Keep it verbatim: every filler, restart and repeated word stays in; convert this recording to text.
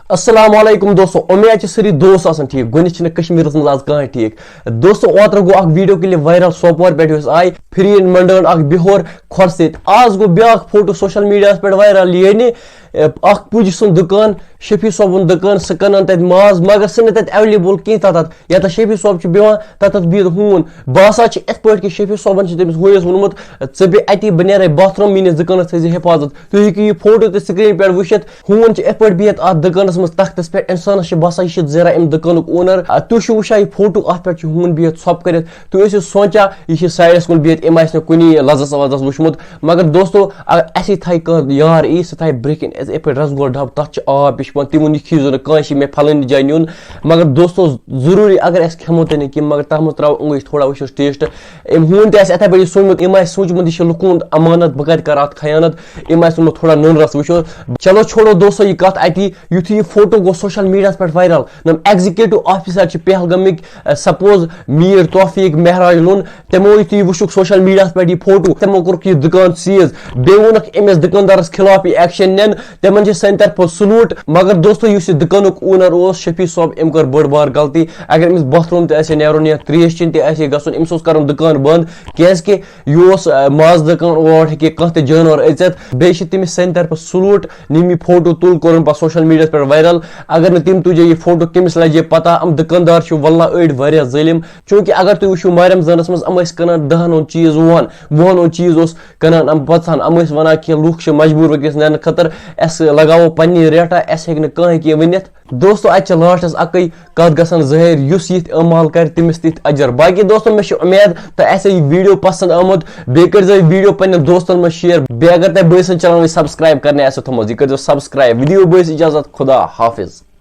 السلام علیکم دوستو، امید چھِ سٲری دوست آسان ٹھیٖک۔ گۄڈٕنیتھ چھِنہٕ کشمیٖرس منٛز آز کانٛہہ ٹھیٖک۔ دوستو، اوترٕ گوٚو اکھ video clip viral سوپور پٮ۪ٹھ، یُس آیہِ پھرین منڈان اکھ بِہور کھۄر سۭتۍ۔ آز گوٚو بیاکھ فوٹو social mediaہس پٮ۪ٹھ viral، یعنی اکھ پُج سُنٛد دُکان، شفیع صٲبُن دُکان، سُہ کٕنان تتہِ ماز، مگر سُہ نہٕ تتہِ available کینٛہہ۔ تتھ ییٚتٮ۪تھ شفیع صٲب چھُ بیٚہوان، تتٮ۪تھ بِہِتھ ہوٗن۔ باسان چھِ یِتھ پٲٹھۍ کہِ شفیع صٲبن چھِ تٔمِس ہوٗنِس ووٚنمُت، "ژٕ بیٚہہ اتی، بہٕ نیرے bathroom، میٲنِس دُکانس تھٲیزِ حفاظت۔" تُہۍ ہیٚکِو یہِ فوٹو تہِ screen پٮ۪ٹھ وٕچھِتھ۔ ہوٗن چھِ یِتھ پٲٹھۍ بِہِتھ اَتھ دُکانَس منٛز تَختَس پٮ۪ٹھ۔ اِنسانَس چھِ باسان، یہِ چھِ زینان اَمہِ دُکانُک owner۔ آ، تُہۍ چھِو وٕچھان یہِ فوٹو، اَتھ پٮ۪ٹھ چھُ ہوٗن بِہِتھ ژھۄپہٕ کٔرِتھ۔ تُہۍ ٲسِو سونٛچان، یہِ چھِ sideَس کُن بِہِتھ، أمۍ آسہِ نہٕ کُنی لَزَس وَزَس وٕچھمُت۔ مگر دوستو، اگر اَسہِ تھایہِ کانٛہہ یار یی، سُہ تھایہِ برٛونٛہہ کِنۍ یِتھَے پٲٹھۍ رَسگول ڈَبہٕ، تَتھ چھِ آب، یہِ چھِ پٮ۪وان تِمَن یہِ کھیٖزیو نہٕ کانٛہہ، یہِ چھِ مےٚ پھلٲنی جایہِ نیُن۔ مگر دوستو، ضروٗری اگر اَسہِ کھٮ۪مو تہِ نہٕ کینٛہہ، مگر تَتھ منٛز ترٛاوو أنٛگٕج تھوڑا، وٕچھوس taste۔ أمۍ ہوٗن تہِ آسہِ یِتھَے پٲٹھۍ یہِ سوٗنٛچمُت، أمۍ آسہِ سوٗنٛچمُت، یہِ چھِ لُکہٕ ہُنٛد اَمانَت، بہٕ کَتہِ کَرٕ اَتھ خیانَت؟ أمۍ آسہِ ووٚنمُت، "تھوڑا نُنہٕ رَس وٕچھو۔" چلو چھوڑو دوستو یہِ کَتھ اَتی، یُتھُے یہِ فوٹو گوٚو social mediaہَس پٮ۪ٹھ viral، یِم executive officer چھِ پہلگامٕکۍ، اَ، suppose میٖر توفیٖق مہراج لون، تِمو یُتھُے یہِ وٕچھُکھ social mediaہَس پٮ۪ٹھ یہِ فوٹو، تِمو کوٚرُکھ یہِ دُکان seize، بیٚیہِ ووٚنُکھ أمِس دُکاندارَس خلاف یہِ action نِن۔ تِمن چھِ سانہِ طرفہٕ salute۔ مگر دوستو، یُس یہِ دُکانُک owner اوس شفیع صٲب، أمۍ کٔر بٔڑ بار غلطی۔ اگر أمِس bathroom تہِ آسہِ ہے نیرُن یا ترٛیش چیٚنۍ تہِ آسہِ ہے گژھُن، أمِس اوس کَرُن دُکان بنٛد، کیازِ کہِ یہِ اوس، آ، ماز دُکان، اور ہیٚکہِ کانٛہہ تہِ جانور أژِتھ۔ بیٚیہِ چھِ تٔمِس سانہِ طرفہٕ salute، یِم یہِ فوٹو تُل، کوٚرُن پَتہٕ social mediaہَس پٮ۪ٹھ viral۔ اگر نہٕ تٔمۍ تُج ہے یہِ فوٹو، کٔمِس لَجہِ ہے پَتہ؟ یِم دُکاندار چھِ واللہ أڑۍ واریاہ ظٲلِم، چوٗنٛکہِ اگر تُہۍ وٕچھِو ماہِ رمضانَس منٛز یِم ٲسۍ کٕنان دَہَن ہُنٛد چیٖز وُہَن، وُہَن ہُنٛد چیٖز اوس کٕنان یِم پَژھَن۔ یِم ٲسۍ وَنان کہِ لُکھ چھِ مجبوٗر وٕنکیٚس نٮ۪نہٕ خٲطرٕ، اَسہِ لَگاوو پنٛنی ریٹا، اَسہِ ہیٚکہِ نہٕ کٕہٕنۍ کینٛہہ ؤنِتھ۔ دوستو، اَتہِ چھِ lastس اَکٕے کَتھ گژھان ظٲہِر، یُس یِتھۍ اعمال کَرِ، تٔمِس تِتھۍ اجر۔ باقٕے دوستو، مےٚ چھِ اُمید تۄہہِ آسہِ یہِ video پسنٛد آمُت، بیٚیہِ کٔرۍزیو یہِ video پنٛنٮ۪ن دوستَن منٛز share، بیٚیہِ اگر تۄہہِ بٲے سٕنٛز channel وٕنہِ subscribe کَرنَے آسیو تھوٚمُت، یہِ کٔرۍزیو subscribe۔ Video بٲے سٕنٛز اجازت، خدا حافظ۔